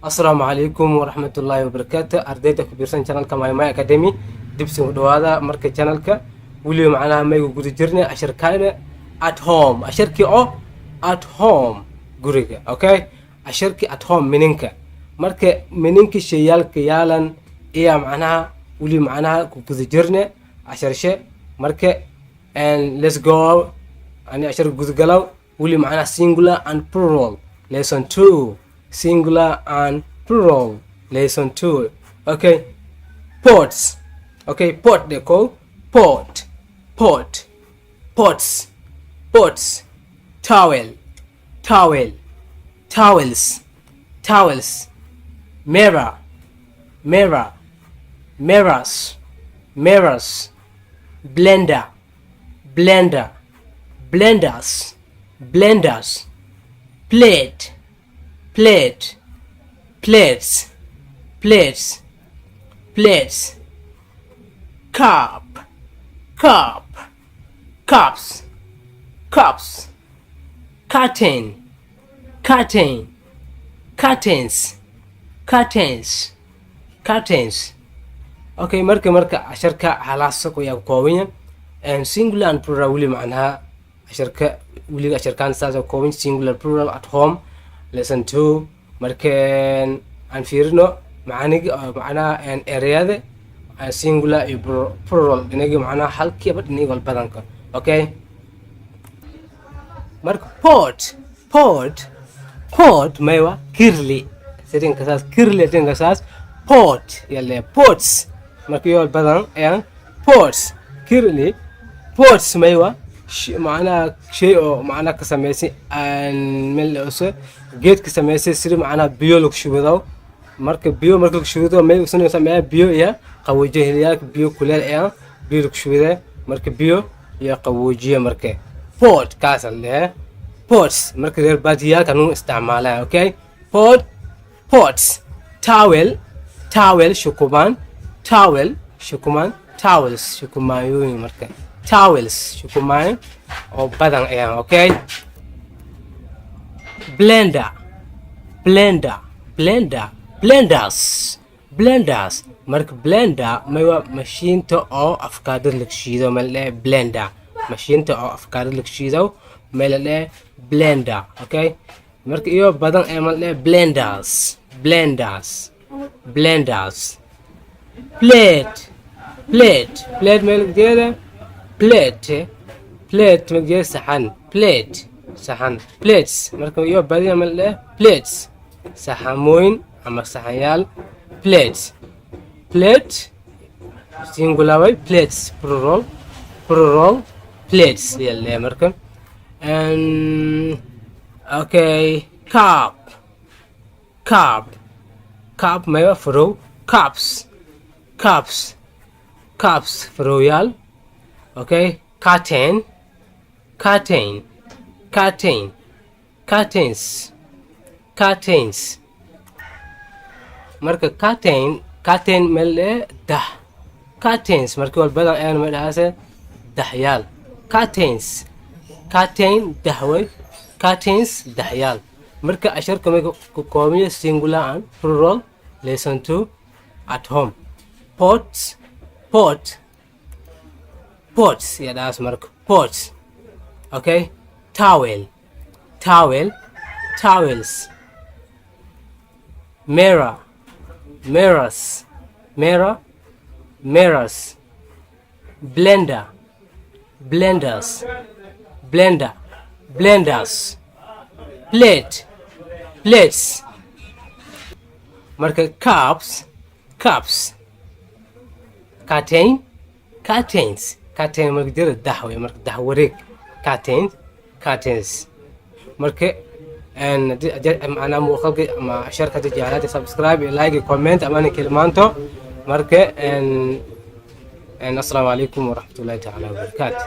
Asalaamu calaykum waraxmatullaahi wabarakaatu. Ardayda ku biirsan channelka My Academy, dibsi u dhawaada. Marka channelka weliba macnaha maygu guda jirnay casharkaana at home, casharkii oo at home, guriga. Okay, casharkii at home, mininka. Marka mininka shayaalka yaalan iya macnaha weli macnaha ku guda jirne casharshe. Marka and let's go, ani cashar gudagalaw weli macnaha singular and plural, lesson 2, singular and plural, lesson 2. Okay, pots. Okay, pot, they call pot, pot, pots, pots, towel, towel, towels, towels, mirror, mirror, mirrors, mirrors, blender, blender, blenders, blenders, plate, plate, plates, plates, plates, cup, cup, cups, cups, curtain, curtain, curtains, curtains, curtains. Okay, marka casharka halaasaq ayaa ku kooban yahay singular and plural. Weli macnaha casharka weliga casharkan saas oo kooban, singular, plural, at home, lesson 2. Marka aan fiirino macaniga, macnaha ereyada singular iyo plural dhinaga, macnaha halkiiba dhinaga wal badanka. Okay, marka pot, pot, pot maywa kirli sidinka saas, kirli sidinka saas, pot yalle, pots. Marka iyo badan ayaan pots, kirli, pots maywa macnaha shay oo macnaha ka samaysay meel use geed ka samaysay, sida macnaha biyo lagu shubado. Marka biyo marka lagu shubado, meel usana sameeya biyo iyo qaboojiye, heliyaalka biyo kuleel ayaa biyo lagu shubada. Marka biyo iyo qaboojiye, marka pot kaas la dhahaa pots. Marka reer baadiyaalka nu isticmaalaa. Okay, pot, pots, towel, towel, shukumaan, towel, shukumaan, towels, shukumaayooyin. Marka towels, shukumaan oo badan ayaan. Okay, blender, blender, blender, blenders, blenders. Marka blender maywa mashiinta oo afkaadada laga shiido, ma la dhahe blender. Mashiinta oo afkaadada laga shiido ma la dhahe blender. Okay, marka iyo badan ee ma la dhahe blenders, blenders, blenders, plate, plate, plate meel jeeda, plate, plate ma jeeda, saxan, plate, saxan, plates. Marka iyo badan ma la dhahe plates, saxamooyin ama saxanyaal, plates, plate singular way, plates plural, plural, plates yalle. Marka and okay, cup, cup, cup maya farow, cups, cups, cups, farowyaal. Okay, curtain, curtain, curtain, curtains, curtains. Marka curtain, curtain meel dah, curtains. Marka walbadan ayaan ma dhahaase dahyaal, curtains, curtain dahway, curtains, dahyaal. Marka casharka may ku koobiyo singular and plural, lesson 2, at home, pots, pot, pots ya dhahaas. Marka pots. Okay, towel, towel, towels, mirror, mirrors, mirror, mirrors, blender, blenders, blender, blenders, plate, plates. Marka cups, cups, curtain, curtains, curtain marka jira dah wey, marka dah wareeg, curtains, curtains. Marka macnaha muuqaalka ama casharka hadii jeclaatay, subscribe iyo like iyo comment amana kilmaanto. Marka assalaamu calaykum waraxmatullahi tacaala wabarakaatu.